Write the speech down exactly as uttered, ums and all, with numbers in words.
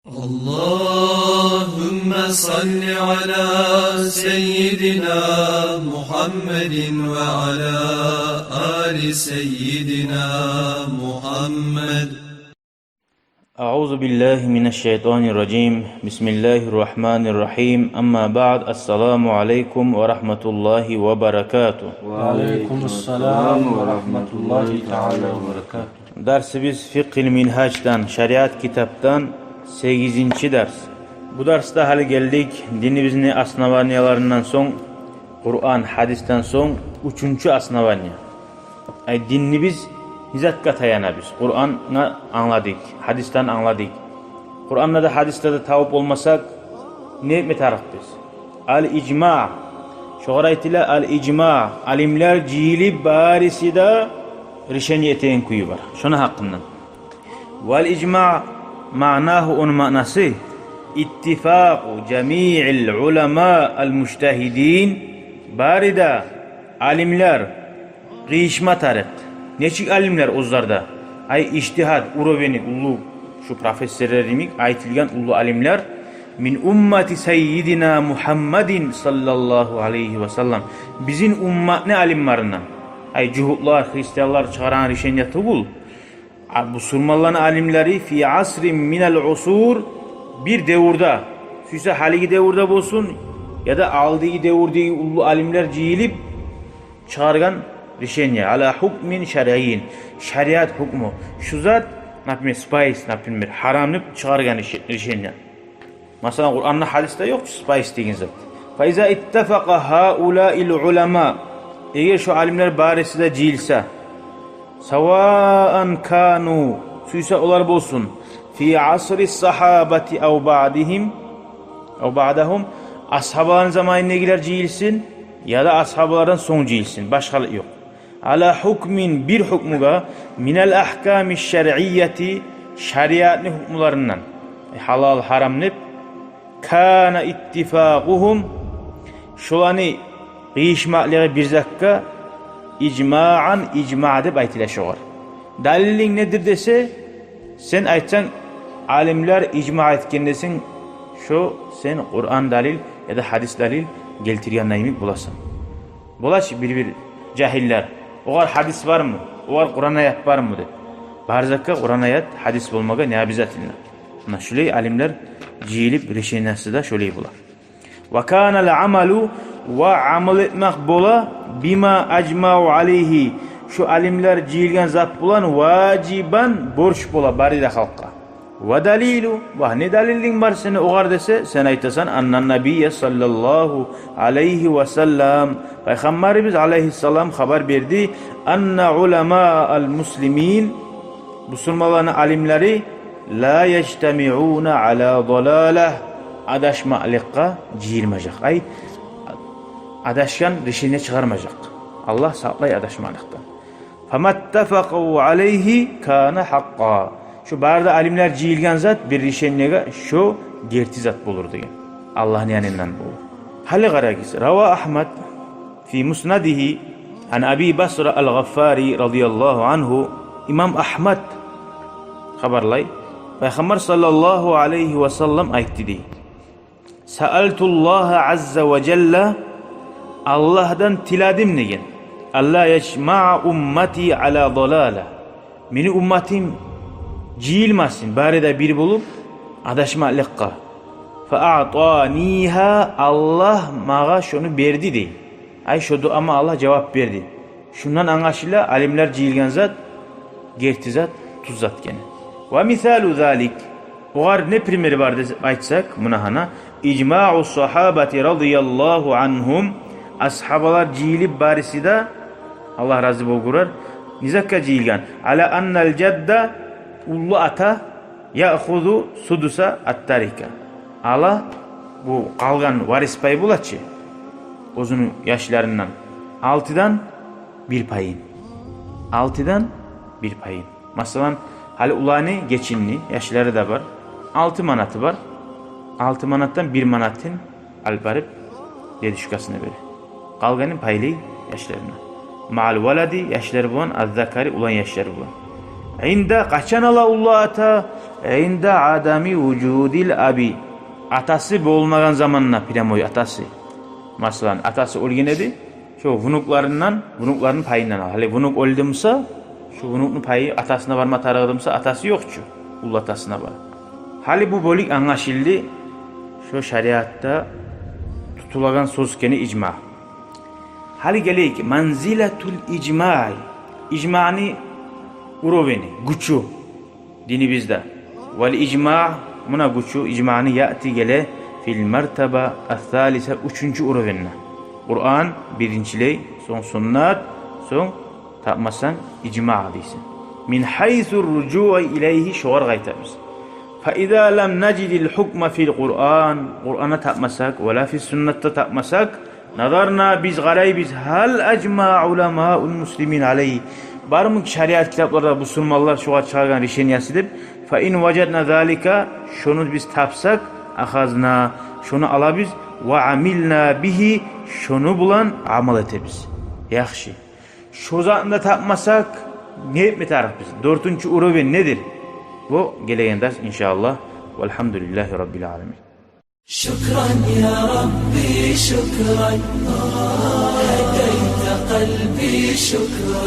اللهم صل على سيدنا محمد وعلى آل سيدنا محمد. أعوذ بالله من الشيطان الرجيم. بسم الله الرحمن الرحيم. أما بعد، السلام عليكم ورحمة الله وبركاته. وعليكم السلام ورحمة الله تعالى وبركاته. Дарсыбыз Фикъгьил Мингьаждан, шариат китапдан сегизинчи дарс. Бу дарсда гьали гелдик динибизни основанияларындан сонг, Къуран, гьадисден сонг, уьчюнчю основание. Ай, динибиз не затгъа таяна биз? Къурангъа англадыкъ, гьадисден англадыкъ. Къуранда да, гьадисде де табып болмасакъ, не этме тарыкъбыз? Ал-ижма. Шогъар айтыла ал-ижма. Алимлер жыйылып, бариси де решение этеген кюю бар шону гьакъындан. Вал ижма маънагьу, ону маънасы: иттифакъу жамиъил уламаъ ал-мужтагьидин. Бары да алимлер къыйышма тарыкъ. Нечик алимлер оьзлер де? Ай, ижтигьад уровени уллу, шу профессорлар йимик айтылгъан уллу алимлер. Мин уммати саййидина Мугьаммадин саллаллагьу алайгьи ва саллам. Бизин умматны алимлеринден. Ай, жугьутлар, христианлар чыгъаргъан решение тюгюл. А, бусурманланы алимлери фи асрин минал усур, бир девюрде, сюйсе гьалиги девюрде болсун, яда алдагъы девюрдеги уллу алимлер жыйылып чыгъаргъан решение, ала гьукмин шаръийин, шариат гьукму. Шу зат, например, спайс, например, гьарам деп чыгъаргъан реше-, решение. Масала, Къуранда, гьадисде ёкъ чу спайс деген зат. Фа иза иттафакъа гьаулаил уламаъ, эгер шо алимлер бариси де жыйылса, саваан кану, сюйсе олар болсун, фи асри сагьабати ав баъдагьум, ав баъдагьум, асгьабаланы заманындагъылар жыйылсын, яда асгьабалардан сонг жыйылсын, башгъалыкъ ёкъ. Ала гьукмин, бир гьукмугъа, минал агьками шаръияти, шариатны гьукмуларындан, э, гьалал, гьарам деп, кана иттифакъугьум, шоланы къыйышмакълыгъы бир затгъа, ижмаан, ижма деп айтыла шогъар. Далилинг недир десе, сен айтсанг, алимлер ижма этген десенг, шо сен Къуран далил яда гьадис далил гелтирген йимик боласан. Бола чы бир-бир жагьиллер: огъар гьадис бармы, огъар Къуран аят бармы деп. Бар затгъа Къуран аят, гьадис болмагъа не обязательно. Муна шулай алимлер жыйылып, решениеси де шолай бола. Ва канал амалу, ва амал этмек бола, бима ажмау алайгьи, шо алимлер жыйылгъан зат булан, важибан, борч бола бары да халкъгъа. Ва далилу, ва не далилинг бар сени огъар десе, сен айтасан, аннан набийя саллаллагьу алайгьи ва саллам, Пайхаммарыбыз алайгьиссалам хабар берди, анна уламаал муслимин, бусурманланы алимлери, ла яжтамиуна ала далала, адашмакълыкъгъа жыйылмажакъ. Ай, адашгъан решение чыгъармажакъ. Аллагь сакълай адашмакълыкъдан. Фаматтафакъу алайгьи кана гьакъкъа. Шо бары да алимлер жыйылгъан зат бир решениеге, шо герти зат болур деген. Аллагьны янындан болур. Гьали къарагъыз. Рава Агьмад фи муснадигьи ан Аби Басра ал-Гъаффари радияллагьу ангьу. Имам Агьмад хабарлай. Пайхаммар саллаллагьу алайгьи ва саллам айтды дей. Саалтуллагьа азза ва жалла, Аллагьдан тиледим деген. Алла яжмаа уммати ала далала. Мени умматым жыйылмасын, бары да бир болуп, адашмакълыкъгъа. Фа аътанигьа, Аллагь магъа шону берди дей. Ай, шо дуама Аллагь жавап берди. Шундан англашыла, алимлер жыйылгъан зат герти зат, тюз зат экени. Ва мисалу залик. Огъар не пример бар деп айтсакъ, муна гьана, ижмау сагьабати радияллагьу ангьум, асгьабалар жыйылып бариси де, Аллагь рази болгъурлар, не затгъа жыйылгъан? Ала аннал жадда, уллу ата, яъхузу судуса ат-тарика. Ала бу къалгъан варис пай бола чы оьзюню яшларындан алтыдан бир пайын. Алтыдан бир пайын. Масала, гьали уланы гечинди, яшлары да бар. Алты манаты бар. Алты манатдан бир манатын алып барып дедушкасына бере. Къалгъанын пайлай яшларына. Маал валади, яшлар булан, аз-закари, улан яшлар булан. Инда, къачан ала уллу ата? Инда адами вужудил аби. Атасы болмагъан заманда, прямой атасы. Масала, атасы оьлген эди, шо внукларындан, внукларыны пайындан ала. Гьали внук оьлдю буса, шо внукну пайы атасына барма тарыкъ эди буса, атасы ёкъ чу, уллу атасына бара. Гьали бу бёлюк англашылды, шо шариатда тутулагъан сёз экени ижма. Гьали гелейик, манзилатул ижмаи. Ижманы уровени, гючю динибизде. Вал ижма, муна гючю ижманы, яъти, геле, фил мартаба ас-салиса, уьчюнчю уровеньде. Къуран биринчилей, сонг суннат, сонг тапмасанг ижма дейсен. Мин гьайсу ружуъ илайгьи, шогъар къайтабыз. Фа иза лам нажидил гьукма фил Къуран, Къуранда тапмасакъ, ва ла фис суннатда тапмасакъ, назарна, биз къарайбыз, гьал ажма уламаул муслимин алайгьи, бармы шариат китапларда бусурманлар шогъар чыгъаргъан решениясы деп. Фа ин важадна залика, шону биз тапсакъ, ахазна, шону алабыз, ва амилна бигьи, шону булан амал этебиз. Яхшы. Шо затны да тапмасакъ, не этме тарыкъбыз? Дёртюнчю уровень недир? Бу гелеген дарс, иншааллагь. Валгьамдулиллагьи раббил аламин. شكرا يا ربي، شكرا، هديت قلبي، شكرا،